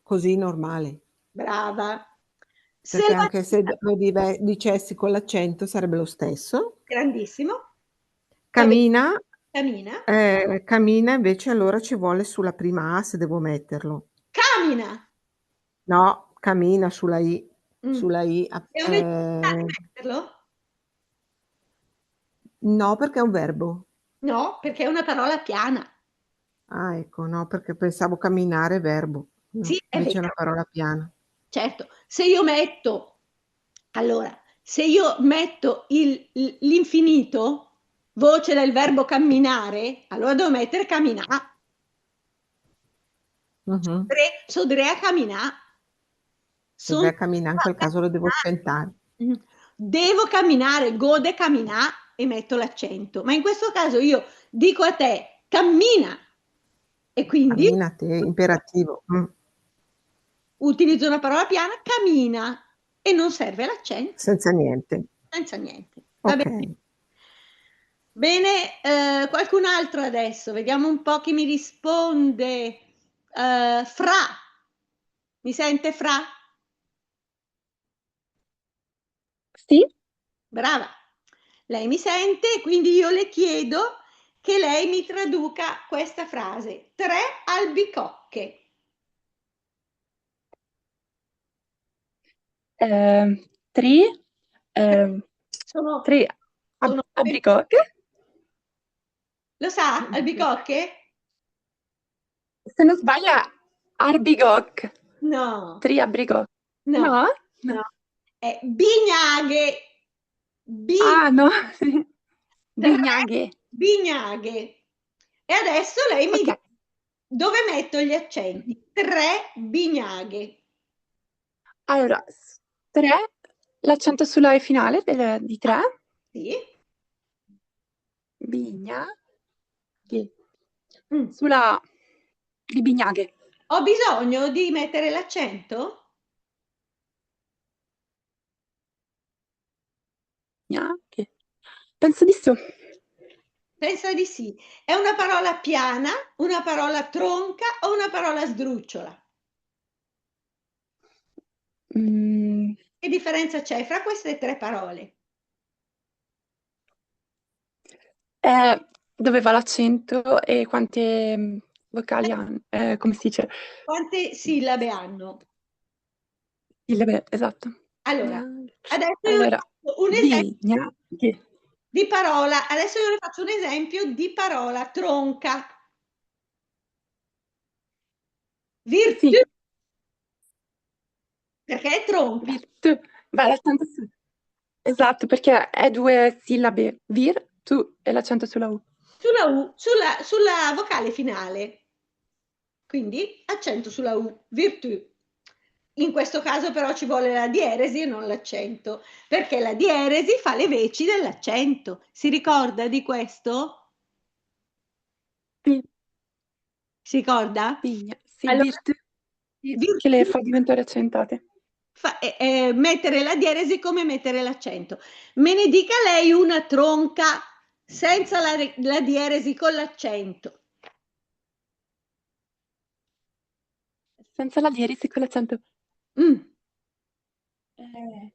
Così normale. Brava. Perché anche se lo dive-, dicessi con l'accento sarebbe lo stesso. Grandissimo. Camina. Camina. Eh, camina invece allora ci vuole sulla prima A se devo metterlo. Camina. No, camina sulla I, mm, sulla I. È un, eh, metterlo? No, perché è un verbo. No, perché è una parola piana. Ah, ecco, no, perché pensavo camminare verbo. No, sì, è vero. Invece è una parola piana. Certo, se io metto, allora, se io metto il, l-, l'infinito, voce del verbo camminare, allora devo mettere caminà. Mhm. Dre-, so dré a caminà. So dré a caminà, in quel caso lo devo accentare. Mhm. Devo camminare, gh'ó de caminà e metto l'accento. Ma in questo caso io dico a te, cammina. E quindi? Cammina te, imperativo. Mm. Utilizzo una parola piana, camina. E non serve l'accento. Senza niente. Senza niente. Va bene. Ok. Bene, eh, qualcun altro adesso? Vediamo un po' chi mi risponde. Eh, Fra. Mi sente, Fra? Sì. Brava. Lei mi sente, quindi io le chiedo che lei mi traduca questa frase. Tre albicocche. Eh, tri, eh, sono, tri ab-, sono albicocche. Lo sa, albicocche? Se non sbaglio, arbigoc. No. Tri abrigoc. No. No? No. È bignaghe. Bi-, ah, no. Bignaghe. Bignaghe. E adesso lei mi dice, ok, dove metto gli accenti? Tre bignaghe. Allora, s-, tre, L'accento sulla E finale del, di tre. Sì. Bignaghe. Mm. Sulla A di Bignaghe. Ho bisogno di mettere l'accento? Bignaghe. Penso di sì. Penso di sì. È una parola piana, una parola tronca o una parola sdrucciola? Mm. Che differenza c'è fra queste tre parole? Eh, dove va l'accento e quante, mm, vocali hanno, eh, come si dice? Quante sillabe hanno? Sillabe, esatto. Allora, adesso io ne faccio un esempio di parola, adesso io ne faccio un esempio di parola tronca. Virtù. Sì. Perché è tronca. Virtù. Beh, l'accento su-, esatto, perché è due sillabe, virtù, e l'accento sulla U. Sulla U, sulla, sulla vocale finale. Quindi accento sulla U, virtù. In questo caso però ci vuole la dieresi e non l'accento, perché la dieresi fa le veci dell'accento. Si ricorda di questo? Sì. Si ricorda? Sì, sì, allora, virtù, virtù che le fa diventare accentate. Fa, eh, eh, mettere la dieresi come mettere l'accento. Me ne dica lei una tronca senza la re-, la dieresi, con l'accento. Senza la dieresi, con l'accento. Mm. Eh.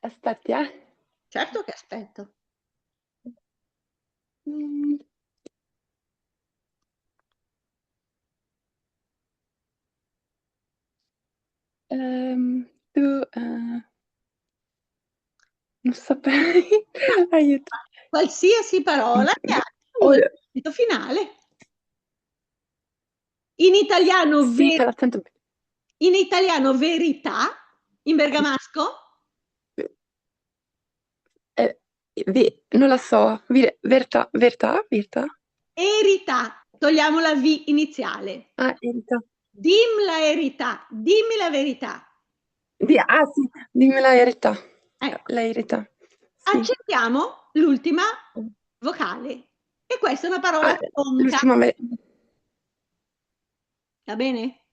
Aspetti, eh. Certo che aspetto. Mm. Ehm, tu, eh, non saprei. Aiuto. Qualsiasi parola che abbia un accento finale. In italiano, sì, ve-, in italiano verità, in bergamasco? Eh, ve-, non la so. Vire-, vertà, vertà, vertà? Erità, togliamo la V iniziale. Ah, erità. Dim la erità, dimmi la verità. Di-, ah, sì, dimmi la erità. Ecco. La erità. Sì. Accettiamo l'ultima vocale. E questa è una parola tronca. Ah, l'ultima ve-, va bene?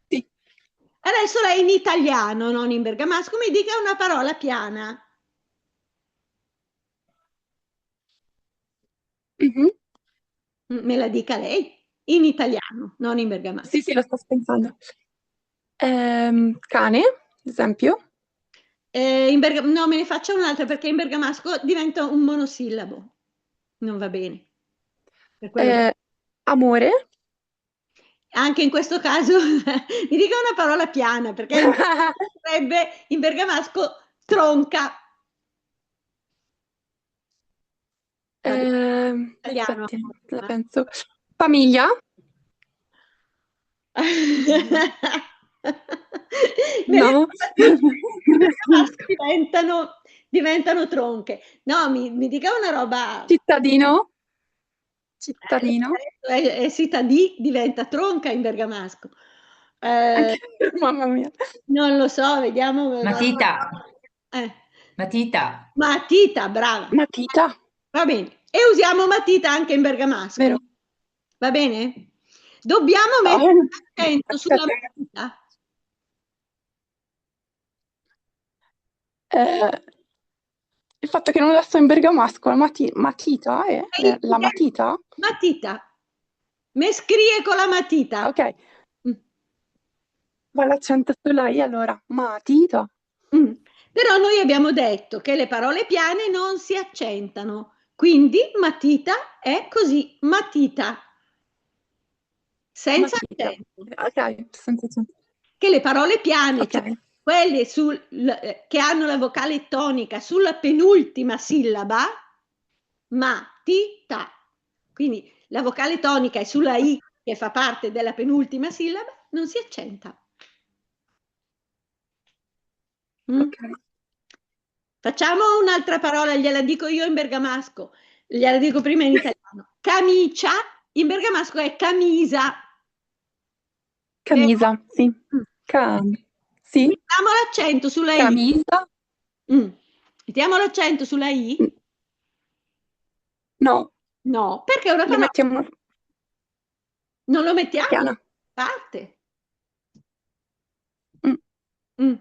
Sì. Adesso lei in italiano, non in bergamasco, mi dica una parola piana. Mhm. Mm, me la dica lei, in italiano, non in bergamasco. Sì, sì, lo sto pensando. Ehm, cane, ad esempio. Eh, in berga-, no, me ne faccia un'altra, perché in bergamasco diventa un monosillabo. Non va bene. Per quello che... Eh, amore. Anche in questo caso mi dica una parola piana, perché sarebbe in bergamasco tronca. Ehm, italiano. Aspetti, la penso. Famiglia? No. Diventano, diventano tronche. No, mi, mi dica una roba. Cittadino? Cittadino? Eh, eh, eh, cittadì diventa tronca in bergamasco. Eh, mamma mia. Non lo so, vediamo. Matita. Eh. Matita. Matita, brava. Matita. Va bene. E usiamo matita anche in bergamasco. Vero. Va bene? Dobbiamo mettere l'accento sulla matita. Eh, il fatto che non la so in bergamasco, la mati-, matita, eh, eh, la matita? Matita. Me scrie co la matita. Ok. Mm. Va l'accento sulla I, allora. Matita. Mm. Però noi abbiamo detto che le parole piane non si accentano, quindi matita è così, matita. Senza accento. Ok, senza accento. Che le parole piane, cioè quelle sul, l-, eh, che hanno la vocale tonica sulla penultima sillaba, ma, ti, ta. Quindi la vocale tonica è sulla I, che fa parte della penultima sillaba, non si accenta. Mm? Ok. Facciamo un'altra parola, gliela dico io in bergamasco, gliela dico prima in italiano. Camicia, in bergamasco è camisa. Camisa, sì. Mm. Cam-, Sì. Mettiamo l'accento sulla I. Camisa. Mm. Mettiamo l'accento sulla I? Mm. No. No, perché è una parola... Lo mettiamo... Non lo mettiamo? Piano. Parte. Mm. Mm.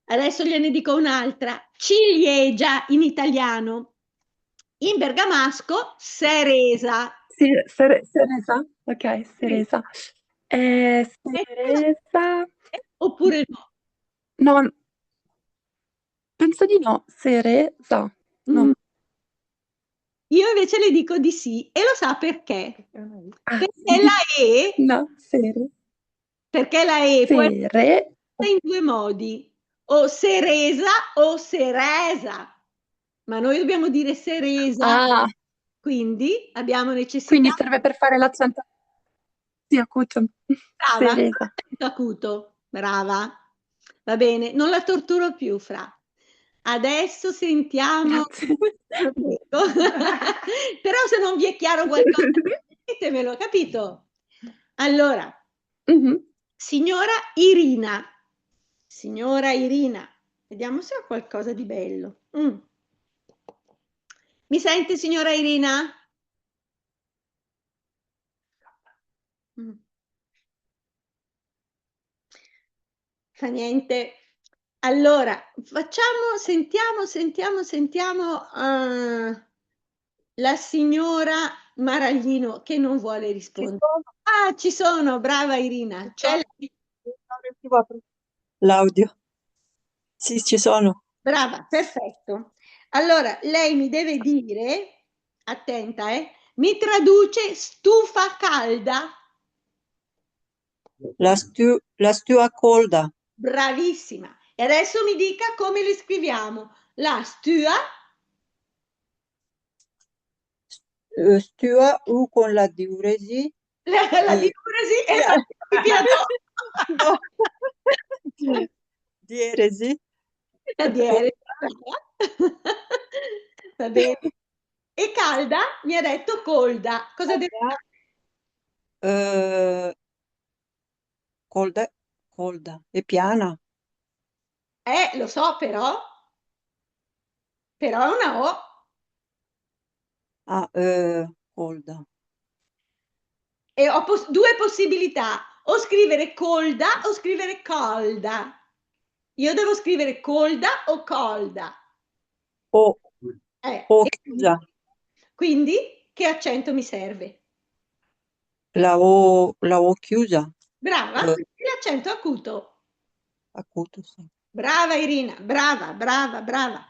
Adesso gliene dico un'altra. Ciliegia in italiano. In bergamasco, cereza. Sì, cere-, cereza. Ok, cereza. Eh, cereza. Oppure no? No, penso di no. Cereza. No. Mm. Io invece le dico di sì, e lo sa perché? Ah. Perché la E... No, sere. Perché la E può essere scritta in due modi, o cereza o cereza. Ma noi dobbiamo dire cereza. Ah. Quindi abbiamo necessità... Quindi serve per fare l'accento. Sì, acuto. Brava, cereza. Acuto, brava. Va bene, non la torturo più, Fra. Adesso sentiamo... Grazie. Però se non vi è chiaro qualcosa, ditemelo, capito? Allora, mhm, signora Irina. Signora Irina, vediamo se ho qualcosa di bello. Mm. Mi sente, signora Irina? Mm. Fa niente. Allora, facciamo, sentiamo, sentiamo, sentiamo, eh, la signora Maraglino che non vuole rispondere. Ci sono. Ah, ci sono, brava Irina. Ci sono. C'è lei. L'audio. Sì, ci sono. Brava, perfetto. Allora, lei mi deve dire, attenta, eh, mi traduce stufa calda? La stu-, la stüa colda. Bravissima. E adesso mi dica come le scriviamo. La stüa? Eh, stüa, u con la diuresi. La, la diuresi e la... No. Dieresi. La dieresi. Va bene. E calda? Mi ha detto colda. Cosa devo fare? Eh, colda, colda. È piana. Eh, lo so, però. Però è una O. Ah, eh, colda. E ho pos-, due possibilità, o scrivere colda o scrivere calda. Io devo scrivere colda o calda? O, eh, o e chiusa. Quindi, quindi che accento mi serve? La O, la O chiusa. Brava, eh, l'accento acuto. Acuto, sì. Brava Irina, brava, brava, brava.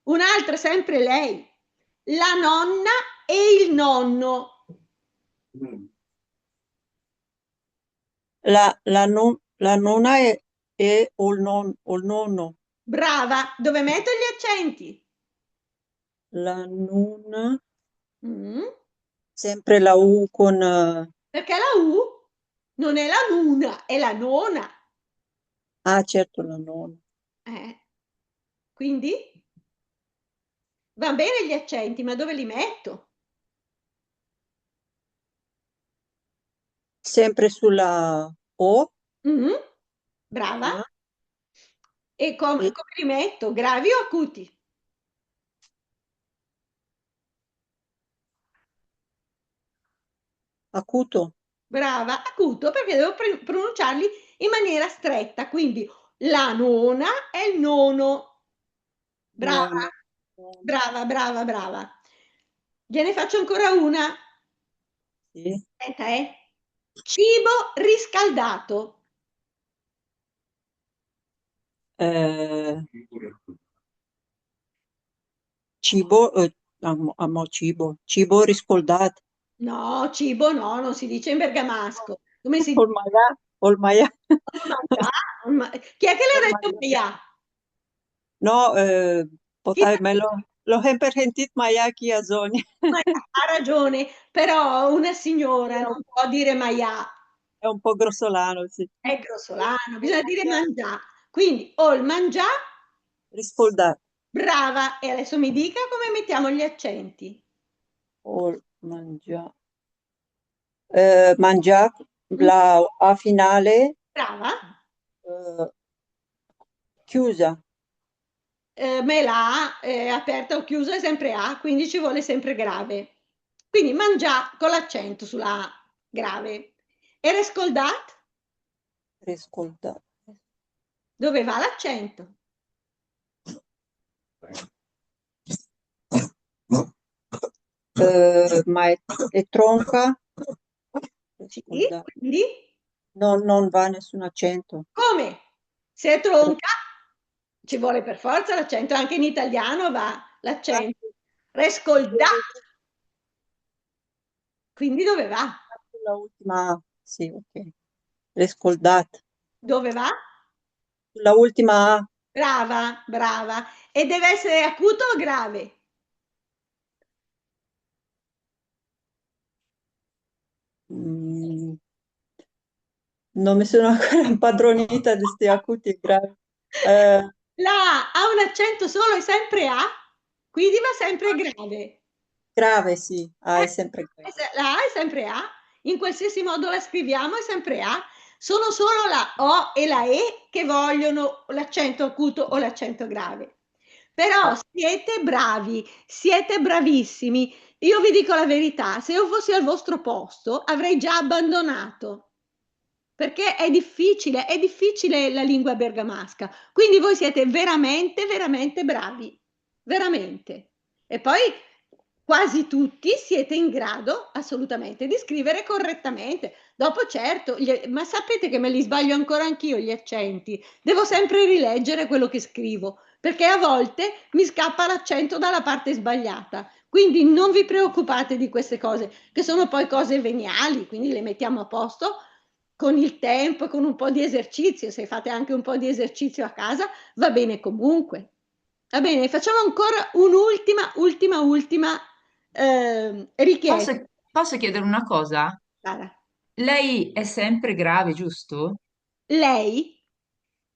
Un'altra, sempre lei. La nonna e il nonno. La, la non-, la nonna e, e o il non-, o il nonno. Brava, dove metto gli accenti? La nonna. Mm. Sempre la U con, eh... Perché la U non è la nuna, è la nona. Ah, certo, la nona. Eh. Quindi? Va bene gli accenti, ma dove li metto? Sempre sulla O. Mm. Brava. Ah. E com-, e come li metto? Gravi o acuti? Acuto. Brava, acuto, perché devo pre-, pronunciarli in maniera stretta, quindi la nona e il nono. Brava, brava, brava, brava. Gliene faccio ancora una. Sì. Aspetta, eh. Cibo riscaldato. Eh, cibo, eh, amò, amò cibo, cibo riscoldàt. No, cibo no, non si dice in bergamasco. Come si dice? Ol maià, ol maià. Ol maià, ol ma-, chi è che l'ha detto maià? No, eh, pòta, me l'ó, l'ó hèmper hentìt maià chì a Sogn. Maià, ha ragione, però una signora non può dire maià. È un po' grossolano, sì. È grossolano, bisogna dire mangià. Quindi, ol mangià. Riscoldàt. Brava, e adesso mi dica come mettiamo gli accenti. Ol mangià. Eh, mangià, la A finale, Brava. Eh, chiusa. Eh, ma la A, eh, aperta o chiusa è sempre A, quindi ci vuole sempre grave. Quindi mangià con l'accento sulla A, grave. E rescoldàt? Rescoldàt. Dove va l'accento? Eh, ma è, è tronca? Sì, quindi? No, non va nessun accento. Come? Se è tronca, ci vuole per forza l'accento, anche in italiano va l'accento. Rescoldà. Quindi dove va? Sulla ultima A, sì, ok. Rescoldàt. Dove va? Sulla ultima A. Brava, brava. E deve essere acuto o grave? Mm. Non mi sono ancora impadronita di sti acuti e gravi. Eh. La A ha un accento solo, è sempre A, quindi va sempre grave. Grave, sì, A è sempre grave. Eh, la A è sempre A, in qualsiasi modo la scriviamo è sempre A. Sono solo la O e la E che vogliono l'accento acuto o l'accento grave. Però siete bravi, siete bravissimi. Io vi dico la verità, se io fossi al vostro posto, avrei già abbandonato. Perché è difficile, è difficile la lingua bergamasca. Quindi voi siete veramente, veramente bravi. Veramente. E poi quasi tutti siete in grado assolutamente di scrivere correttamente. Dopo, certo, gli, ma sapete che me li sbaglio ancora anch'io gli accenti. Devo sempre rileggere quello che scrivo, perché a volte mi scappa l'accento dalla parte sbagliata. Quindi non vi preoccupate di queste cose, che sono poi cose veniali, quindi le mettiamo a posto con il tempo e con un po' di esercizio. Se fate anche un po' di esercizio a casa, va bene comunque. Va bene, facciamo ancora un'ultima, ultima, ultima, ehm, richiesta. Posso, posso chiedere una cosa? Cara. La I è sempre grave, giusto? Lei?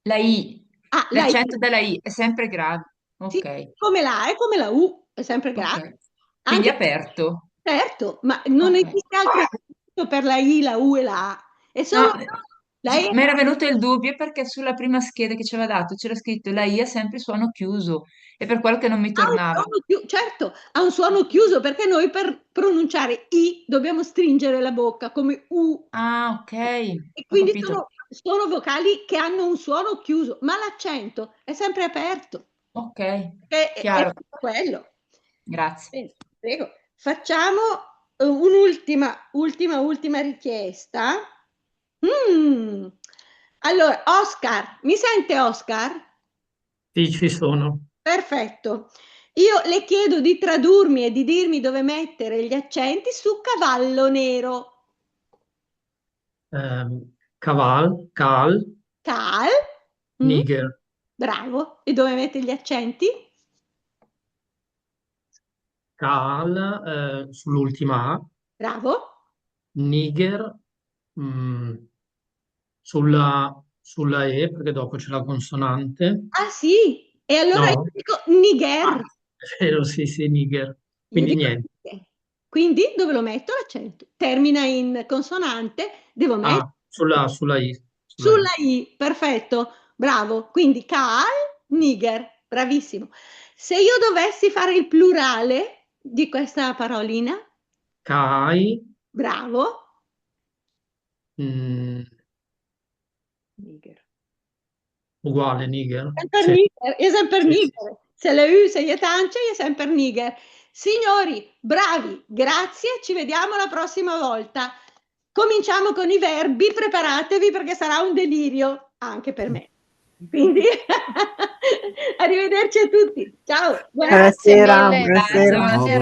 La I. Ah, la I. L'accento della I è sempre grave. Sì, ok. Come la A e come la U, è sempre grave. Ok. Quindi anche aperto. Certo, ma non esiste altro accento per la I, la U e la A. È solo la E. Mi era venuto il dubbio perché sulla prima scheda che ci aveva dato c'era scritto: "La I ha sempre suono chiuso", e per quello che non mi tornava. Ha un suono chiu-, certo, ha un suono chiuso, perché noi per pronunciare I dobbiamo stringere la bocca come U. Ah, ok. E quindi sono, sono vocali che hanno un suono chiuso, ma l'accento è sempre aperto. Ok, chiaro. È quello. Grazie. Bene, prego. Facciamo, eh, un'ultima, ultima, ultima richiesta. Mm. Allora, Oscar, mi sente Oscar? Sì, ci sono. Perfetto. Io le chiedo di tradurmi e di dirmi dove mettere gli accenti su cavallo nero. Ehm, caval, cal. Cal. Mm. Nigher. Bravo. E dove mette gli accenti? Cal, eh, sull'ultima A. Bravo. Nigher, mm, sulla, sulla E, perché dopo c'è la consonante. Ah, sì? E allora io dico nigher. Ah, è vero, sì, sì, nigher. Quindi niente. Quindi dove lo metto l'accento? Termina in consonante, devo mettere... Ah, sulla, sulla I. Sulla I, perfetto, bravo. Quindi cal, nigher, bravissimo. Se io dovessi fare il plurale di questa parolina? Cai. Bravo. Mm. Nigher. Uguale, nigher. Semper nigher, e semper nigher. Se l'è ü, se l'è tance, e semper nigher. Signori, bravi, grazie, ci vediamo la prossima volta. Cominciamo con i verbi, preparatevi perché sarà un delirio, anche per me. Quindi, arrivederci a tutti. Ciao. Buonasera. Buonasera.